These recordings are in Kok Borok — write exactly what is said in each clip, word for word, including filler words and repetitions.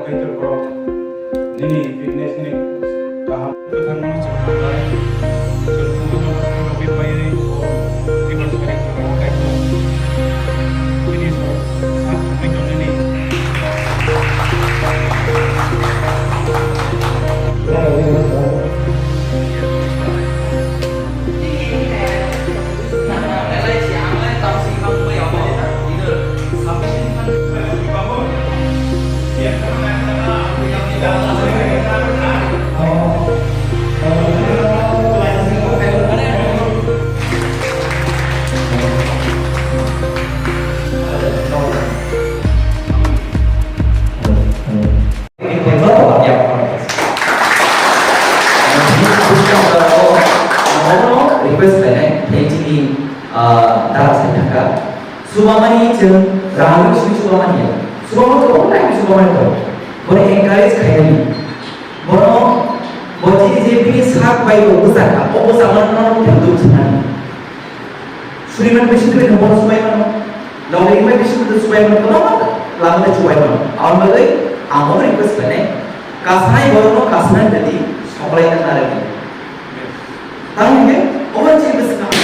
Kaitor borok nini fitness ni kaham kwthangno chwng khlai, chwng tongmani bagwi paiwi o Dimas Kaitor borok kaitor nini sak thumwi tongnani. Request khlainai, thank you, ah, dara sai thangkha. Subamani chwng rang simi subamani ya. Subamani to, time subamani to. Bono encourage khainani. Bono, bo chini je bini sak bai bo bwsa kha, o bwsa mano no no thang duk sanani. Suriman bisi twi no bono subai mano. Logri mai bisi twi subai mano, kono lama twi subai mano. Aboni bagwi ang bono request khlainai. Kasanai borokno kasanai dadi soklai na narwgwi. Tamo hingke, obo chini bwskango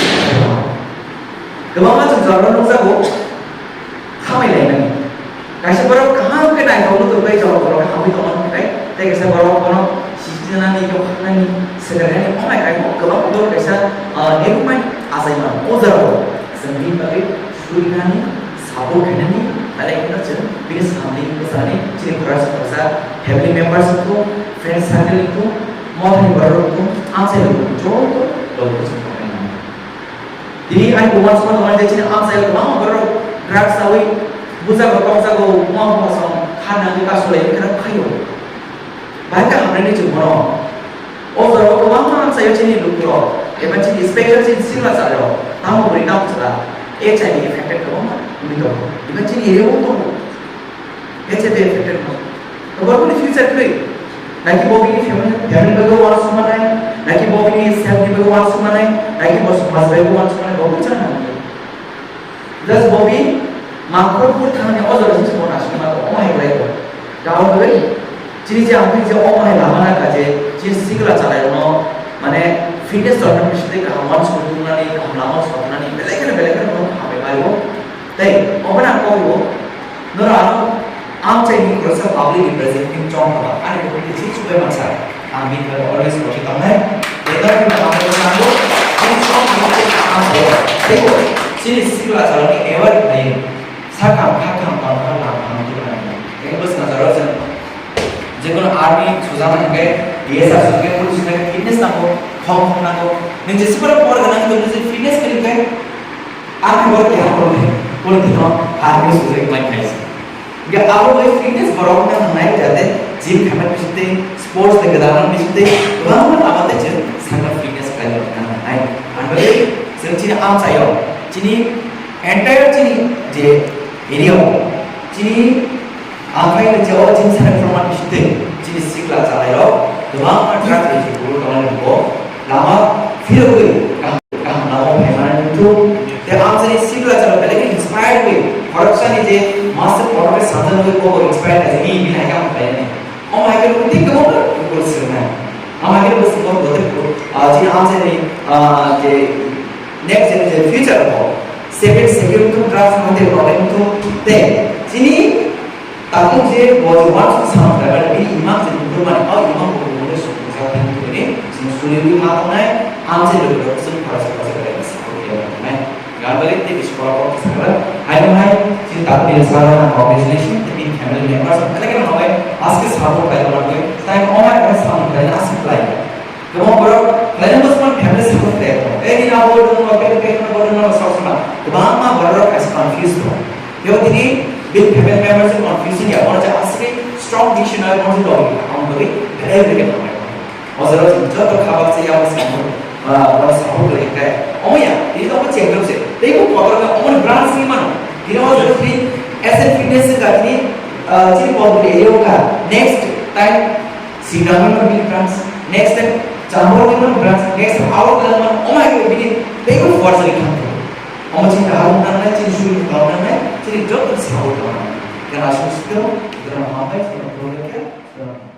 kwbangma chwng jorano nukjago, khamai laimani. Kaisa borok kaham khe naithok nukhung tei chwla borok hamwi tongmani hwnkhe, tei kaisa borok bono sijinani, yokharnani, swkaknani, ongnai kaimo kwbangma borok kaisa, ah, nirokmani achaima o jorao chwng bini bagwi surinani, support khainani, belai kheno chwng bini samni bwsani chini khoroksa khoroksa family members wngkhu, friend circle wngkhu, mothani borok wngkhu, amchairok wngkhu, joto logi chwng tongmani. Tini ani bo uansukma tongnai je chini amchaio kwbangma borok drugs chawi bujak rok tongjago, buma buma song kha nangwi kasolai wngkhe khaio. Bahai khe hamnani chwng bono. O jorao kwbangma amchaio chini lukurok, eba chini special chini sikla chwrairok, tamo bwrwi tamo chwla H I V affected kwbangma wngwi tongo. Even chini area-o tongo. H I V affected no. To borokni future kwrwi. Naki bo bini family, family bagwi uansukmanai, naki bo bini self ni bagwi uansukmanai, naki bo somaj bagwi uansukmanai, bo bini chana nangni. Just bo bi mangkhor pur thangni o jora jisi bo nasukma to, omo hai lai to. Tamo bagwi, chini je ang je omo hai lama nangkha je, chini sikla chalairokno, mane fitness tournament bisingtwi kaham uansukmung tubunani, kaham lama soknani, belai kheno belai kheno borok hambai maio. Tei obono ang kok rwo, norok ano amchaini khoroksa public representative chong kha ba, ani bukhuk twi se chubai mansa. Ang bini bagwi always kochi tongnai. Tei norokni bagwi ang kok nango, ani chong kha ang kok. Tei bo chini sikla chalani aware khlai, sakam khakam tongkha lam hamtwi khlai. Tei bwskango chwng jekono army sujak hwnkhe, B S F sujak hwnkhe, police hwnkhe, fitness nango, khom khom nango. Nini jesi borok por gwnang tongwi fitness khe hwnkhe, Ang bo keha pore, pore dino, ang bo sujak mai khai se. Ge abo bai fitness borok na nai jate gym khaimani bisingtwi, sports de gada mani bisingtwi, kwbangma lama tei je sakha fitness khlai rok na nai. Ang bai chwng chini amchaio, chini entire chini je area o, chini Ang khai rwchao, o chini sana proman bisingtwi chini sikla chalairok kwbangma truck reject rwwi tongnai rwgo. Lama phirogwi kaham, kaham lama phaimanani wngthok. Tei amchaini sikla chalo belai khe inspire wngwi khoroksani je master khoroknwi sanjak wngwi bobo inspire khaijak, "Ee, bini hai khe ang khlainani." Omo hai khe wngwi tei kwbangma rukul swngnai. Omo hai khe bwskango bothai, ah, chini amchaini, ah, je next gen je future rok second, second to drugs mate problem to tei chini Takung je bo je uansuk samung khlaibai bini imang je nukdormani, o imang bo nukdormani sukjak thani tubuni chwng suriwi ma tongnai, ang je logi rok chwng khoroksa khoroksa khe support khe tongnai. Gambari tei bisi borok kok sakha, haino hai chini takung ni sara congratulation tei bini family members belai kheno hambai aske support khlai tongmani, tai omo hai samung khlaina aswk khlai. Kwbangma borok khlaina bwskango family support khlai tongo. Ei nini abo dwngno, khe khe no bo dwngno, sok sama. Kwbangma borok kaisa confuse tongo. Tei tini bini family members confuse ya, bono je aswkhe strong decision nai, bono je logi, abo bagwi belai belai khe tongmani. O jora chwng joto kha baksa ya, bono support, ah, bono support khlai khe. Omo ya, tini tongo chengdok se. Tei bo kotor khe omo ni branch ni mano. Tini o jora tini S N fitness se ka tini, ah, chini kotor khe yo ka. Next time Sinamwi no bini branch, next time Chambor ni no branch, next time Agartala no, omo hai bini teibo forgery khamkha. Omo chini kaham nangnai, chini suri kaham nangnai, chini joto sabo kaham nangnai. Kena asuk sikiro. Chwng hambai chwng phuru khe chwng